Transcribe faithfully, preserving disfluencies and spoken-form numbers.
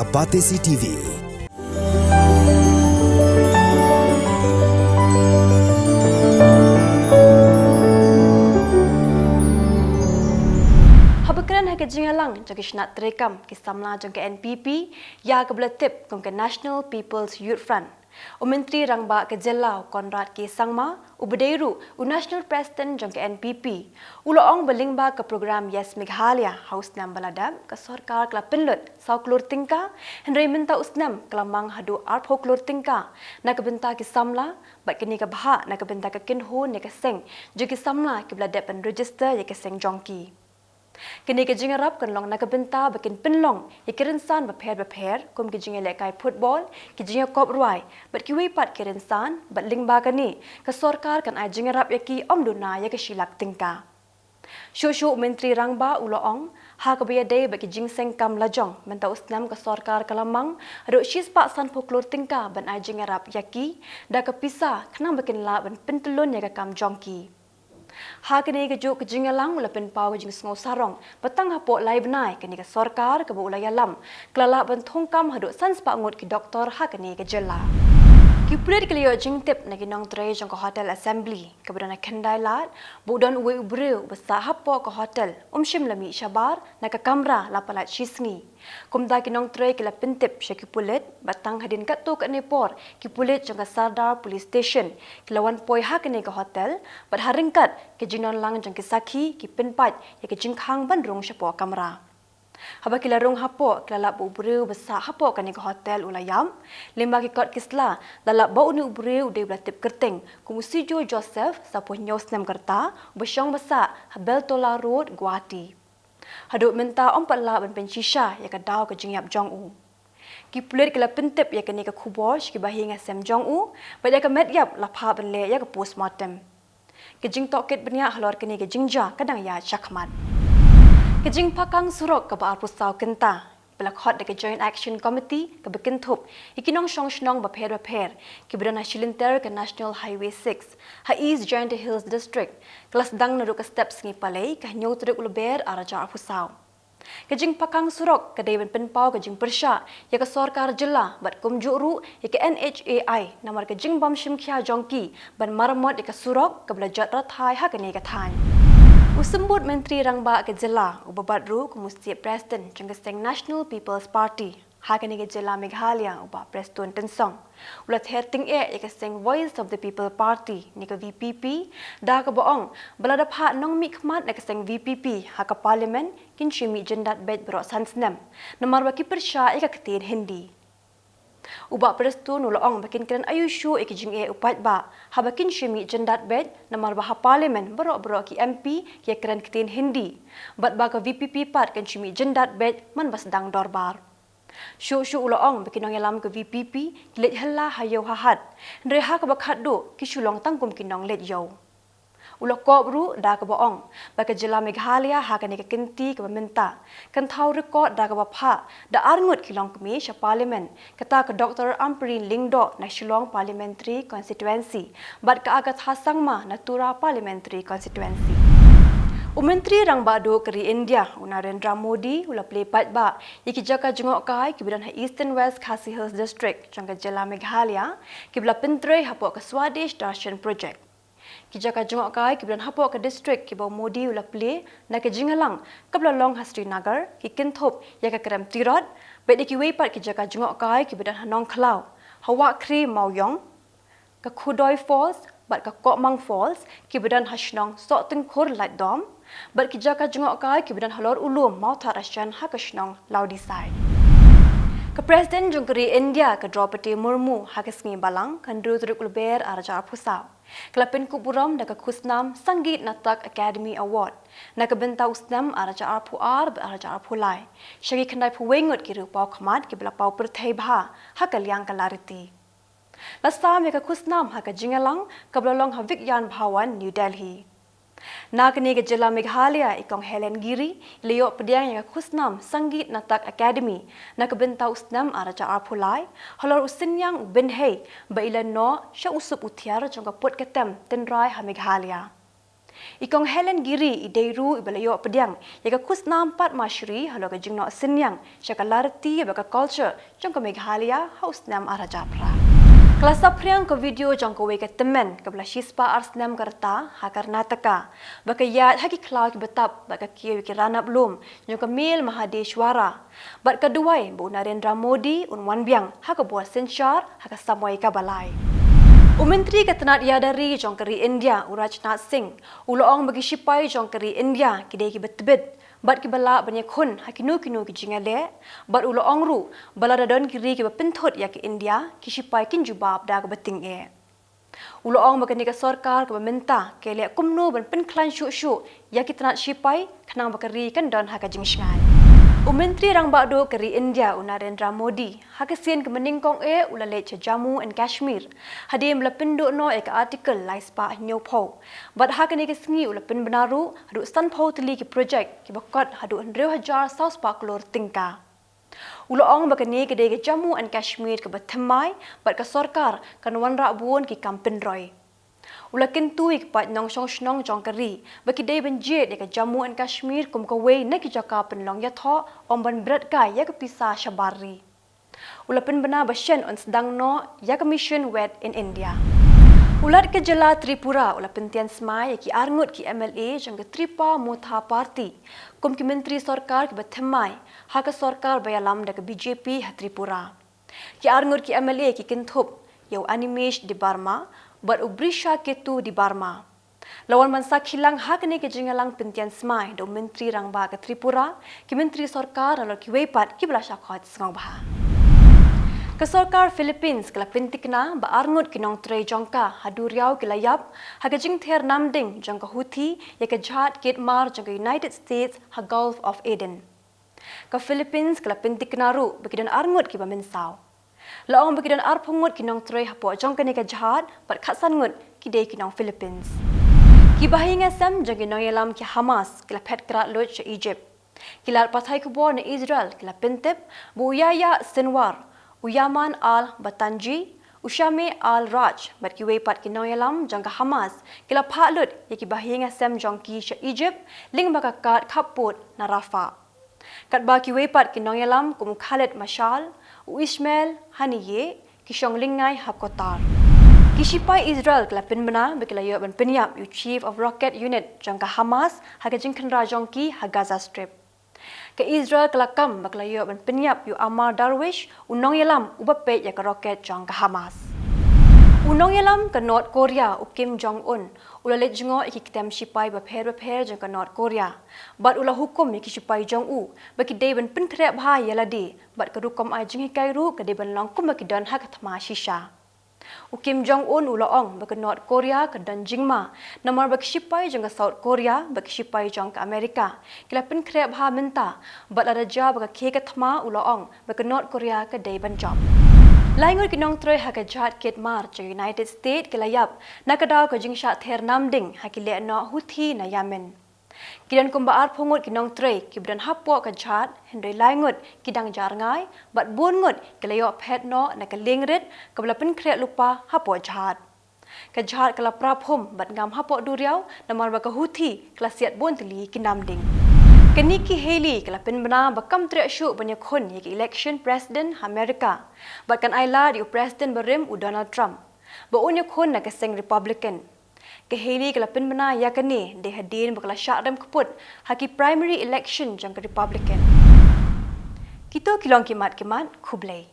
A Batesi T V. Haba kren ha ka jingïalang jong ki shnat treikam ki samla jong ka N P P ïa kaba la tip kum ka National People's Youth Front, u Myntri Rangbah ka jylla u Conrad K Sangma, uba dei ruh u National President jong ka N P P, u la ong ba lyngba ka program Yes Meghalaya ha u snem ba la dep, ka sorkar ka la pynlut saw klur tyngka, hynrei mynta u snem ka la mang haduh arphew klur tyngka na ka bynta ki samla, bad kane ka bhah na ka bynta ka kynhun ne ka seng jong ki samla kiba la dep ban register ïa ka seng jong ki. Kane ka jingïarap kan long na ka bynta ba kin pynlong ïa ki rynsan bapher bapher kum ki jingïalehkai football, ki jingïakop rwai bad kiwei pat ki rynsan, bad lyngba kane ka sorkar kan ai jingïarap ïa ki ym duna ïa ka shi lak tyngka. Shuh shuh u Myntri Rangbah u la ong, ha kaba ïadei bad ki jingseng kam lajong, mynta u snem ka sorkar ka la mang haduh shispah sanphew klur tyngka ban ai jingïarap ïa ki da ka pisa, khnang ba kin lah ban pyntylun ïa ka kam jong ki. Ha kane kajuh ka jingïalang u la pynpaw ka jingsngew sarong ba tang hapoh lai bnai kane ka sorkar kaba u la ïalam ka la lah ban thungkam haduh sanspah ngut ki doktor ha kane ka jylla. Ki pulit ki la ïoh jingtip na ki nongtrei jong ka Hotel Assembly kaba don ha Khyndai Lad ba u don uwei u briew uba sah hapoh ka hotel, um shym la mih shabar na ka kamra la palat shi sngi. Kumta ki nongtrei ki la pyntip sha ki pulit, bad tang hadien katto katne por ki pulit jong ka Sardar Police Station ki la wan poi ha kane ka hotel, bad ha ryngkat ka jingdon lang jong ki sakhi ki pynpait ïa ka jingkhang ban rung shapoh kamra. Haba ki la rung hapoh, ki la lap ba u briew uba sah hapoh kane ka hotel u la ïap. Lyngba ki kot ki sla la lap ba une u briew u dei uba la tip kyrteng kum u Sijo Joseph, saphew hynñiew snem ka rta, uba shong ba sah ha Beltola Road, Guwahati. Haduh mynta ym pat lah ban pynshisha ïa ka daw ka jingïap jong u. Ki pulit ki la pyntip ïa kane ka khubor sha ki bahaïing hasem jong u, bad ïa ka met ïap la phah ban leh ïa ka postmortem. Ka jingtohkit bniah halor kane ka jingjia ka dang ïaid shakhmat. Ka jingpakang surok kaba arphew saw kynta ba la khot da ka Joint Action Committee kaba kynthup ïa ki nongshong shnong bapher bapher kiba don ha shilynter ka National Highway six ha East Jaintia Hills District ka la sdang naduh ka step Sngi Palei, ka hynñiew tarik u Lber arhajar arphew saw. Ka jingpakang surok ka dei ban pynpaw ka jingpyrshah ïa ka sorkar jylla bad kumjuh ruh ïa ka N H A I namar ka jingbym shim khia jong ki ban maramot ïa ka surok kaba la jot rathai ha kane ka thaiñ. U Symbud Myntri Rangbah ka jylla, uba bat ruh kum u State President jong ka seng National People's Party ha kane ka jylla Meghalaya, u Bah Prestone Tynsong, u la ther tyngeh ïa ka seng Voice of the People Party ne ka V P P, da kaba ong ba lada phah nongmihkhmat na ka seng V P P ha ka Parliament, kin shu mih jyndat beit baroh san snem namar ba ki pyrshah ïa ka ktien Hindi. U Bah Prestone u la ong ba kin kren aiu shuh ïa ki jingeh u paidbah haba kin shu mih jyndat beit namar ba ha Parliament baroh baroh ki M P ki ïakren ktien Hindi, bad ba ka V P P pat kan shu mih jyndat beit man ba sdang dorbar. Shuh shuh u la ong ba ki nongïalam ka V P P ki leit hylla ha ïew ha hat, hynrei ha kaba khatduh ki shu long tang kum ki nongleit ïew. U la kop ruh da kaba ong ba ka jylla Meghalaya ha kane ka kynti kaba mynta kan thaw record da kaba phah da arngut ki longkmie sha Parliament, kata ka Doctor Ampareen Lyngdoh na Shillong Parliamentary Constituency bad ka Agatha Sangma na Tura Parliamentary Constituency. U Myntri Rangbah Duh ka ri India, u Narendra Modi, u la plie paidbah ïa ki jaka jngohkai kiba don ha Eastern West Khasi Hills District jong ka jylla Meghalaya, kiba la pyntrei hapoh ka Swadesh Darshan Project. Ki jaka jngohkai kiba don hapoh ka district kiba u Modi u la plie na ka jingïalang kaba la long ha Srinagar ki kynthup ïa ka krem tirot, bad ïa kiwei pat ki jaka jngohkai kiba don ha Nongkhlaw, ha Wahkhri Mawïong, ka Khudoi Falls bad ka Kohmang Falls kiba don ha shnong Sohtyngkhur Laitdom, bad ki jaka jngohkai kiba don halor u lum Mawthadraishan ha ka shnong Lawdisai. Ka President jong ka ri India ka Droupadi Murmu ha ka sngi Balang, ka hynriew tarik u Lber arhajar arphew saw, ka la pynkup burom da ka khusnam Sangeet Natak Akademi Award na ka bynta u snem arhajar arphew ar bad arhajar arphew lai sha ki khyndaiphew wei ngut ki riew paw khmat kiba la paw pyrthei bha ha ka liang ka lariti. La sam ïa ka khusnam ha ka jingïalang kaba la long ha Vigyan Bhawan, New Delhi. Na kane ka jylla Meghalaya, i Kong Helen Giri i la ïoh pdiang ïa ka khusnam Sangeet Natak Akademi na ka bynta u snem arhajar arphew lai halor u synñiang U Bynhei ba i la noh sha u sup u thiar jong ka pud ka tem tynrai ha Meghalaya. I Kong Helen Giri i dei ruh iba la ïoh pdiang ïa ka khusnam Padma Shri halor ka jingnoh synñiang sha ka lariti bad ka culture jong ka Meghalaya ha u snem ar hajar phra. Ka la saphriang ka video jong kawei ka tymmen kaba la shispah ar snem ka rta ha Karnataka, ba ka ïaid ha ki khlaw kiba tap bad ka kiew ïa ki ranab lum jong ka Mel Mahadeshwara, bad ka duwai ba u Narendra Modi un wan biang ha ka bor synshar ha ka samoi kaba lai. U Myntri ka tnat ïada ri jong ka ri India, u Rajnath Singh, u la ong ba ki shipai jong ka ri India ki dei kiba tbit bad kiba lah ban ïakhun ha kino kino ki jingïaleh, bad u la ong ruh ba lada don ki ri kiba pynthut ïa ka India, ki shipai kin jubab da kaba tyngeh. U la ong ba kane ka sorkar kaba mynta ka leh kumno ban pynkhlaiñ shuh shuh ïa ki tnat shipai khnang ba ka ri kan don ha ka jingshngaiñ. U Myntri Rangbah Duh ka ri India, u Narendra Modi, ha ka sien kaba nyngkong eh u la leit sha Jammu and Kashmir hadien ba la pynduh noh ïa ka Article lai spah hynñiewphew, bad ha kane ka sngi u la pynbna ruh haduh sanphew tylli ki project kiba kot haduh hynriew hajar saw spah klur tyngka. U la ong ba kane ka dei ka Jammu and Kashmir kaba thymmai bad ka sorkar kan wanrah bun ki kam pynroi. U la kyntu ïa ki paid nongshong shnong jong ka ri ba ki dei ban jied ïa ka Jammu and Kashmir kum kawei na ki jaka pynlong ïathoh, ym ban bret kai ïa ka pisa shabar ri. U la pynbna ba shen yn sdang noh ïa ka Mission Wed in India. U Lat ka jylla Tripura u la pyntian smai ïa ki arngut ki M L A jong ka Tripa Motha Party kum ki myntri sorkar kiba thymmai ha ka sorkar ba ïalam da ka B J P ha Tripura. Ki arngut ki M L A ki kynthup ïa u Animesh Debbarma bad u Brishaketu Debbarma. La wan ban sakhi lang ha kane ka jingïalang pyntian smai da u Myntri Rangbah ka Tripura, ki myntri sorkar, halor kiwei pat kiba la shah khot sngewbha. Ka sorkar Philippines ka la pyntikna ba arngut ki nongtrei jong ka ha duriaw ki la ïap ha ka jingther namding jong ka Houthi ïa ka jhad kit mar jong ka United States ha Gulf of Aden. Ka Philippines ka la pyntikna ruh ba ki don arngut kiba mynsaw. La ong ba ki don arphew ngut ki nongtrei hapoh jong kane ka jhad bad khatsan ngut ki dei ki nong Philippines. Ki bahaïing hasem jong ki nongïalam ki Hamas ki la phet krad lut sha Egypt. Ki lad pathai khubor na Israel ki la pyntip ba u Yahya Sinwar, u Yaman al-Batanji, u Shame al-Raj bad kiwei pat ki nongïalam jong ka Hamas ki la phah lut ïa ki bahaïing hasem jong ki sha Egypt lyngba ka kad khappud na Rafah. Katba kiwei pat ki nongïalam kum u Khaled Mashal, u Ismail Haniyeh, ki shong lyngngai ha Qatar. Ki shipai Israel ki la pynbna ba ki la ïoh ban pynïap ïa u Chief of Rocket Unit jong ka Hamas ha ka jingkhynra jong ki ha Gaza Strip. Ka Israel ka la kam ba ka la ïoh ban pynïap ïa u Ammar Darwish, u nongïalam uba peit ïa ka rocket jong ka Hamas. U nongïalam ka North Korea, u Kim Jong Un, u la leit jngoh ïa ki ktem shipai bapher bapher jong ka North Korea bad u la hukum ïa ki shipai jong u ba ki dei ban pynkhreh bha ïa lade, bad ka rukom ai jinghikai ruh ka dei ban long kumba ki don ha ka thma shisha. U Kim Jong Un u la ong ba ka North Korea ka don jingma namar ba ki shipai jong ka South Korea bad ki shipai jong ka America ki la pynkhreh bha mynta, bad lada jia ba ka khie ka thma, u la ong ba ka North Korea ka dei ban jop. Lai ngut ki nongtrei ha ka jhad kit mar jong ka United States ki la ïap na ka daw ka jingshah ther namding ha ki leh noh Houthi na Yemen. Ki don kumba arphew ngut ki nongtrei kiba don hapoh ka jhad, hynrei lai ngut ki dang jar ngai bad bun ngut ki la ïoh phet noh na ka liengrit kaba la pynkhreh lypa hapoh jhad. Ka jhad ka la pra phum bad ngam hapoh duriaw namar ba ka Houthi ka la siat bun tylli ki namding. Ka Nikki Haley ka la pynbna ba kam treh shuh ban ïakhun ïa ka election president ha America bad kan ailad ïa u president barim, u Donald Trump, ba un ïakhun na ka seng Republican. Ka Haley ka la pynbna ïa kane dei hadien ba ka la shah rem kput ha ki primary election jong ka Republican. Kito ki long ki mat ki mat, khublei.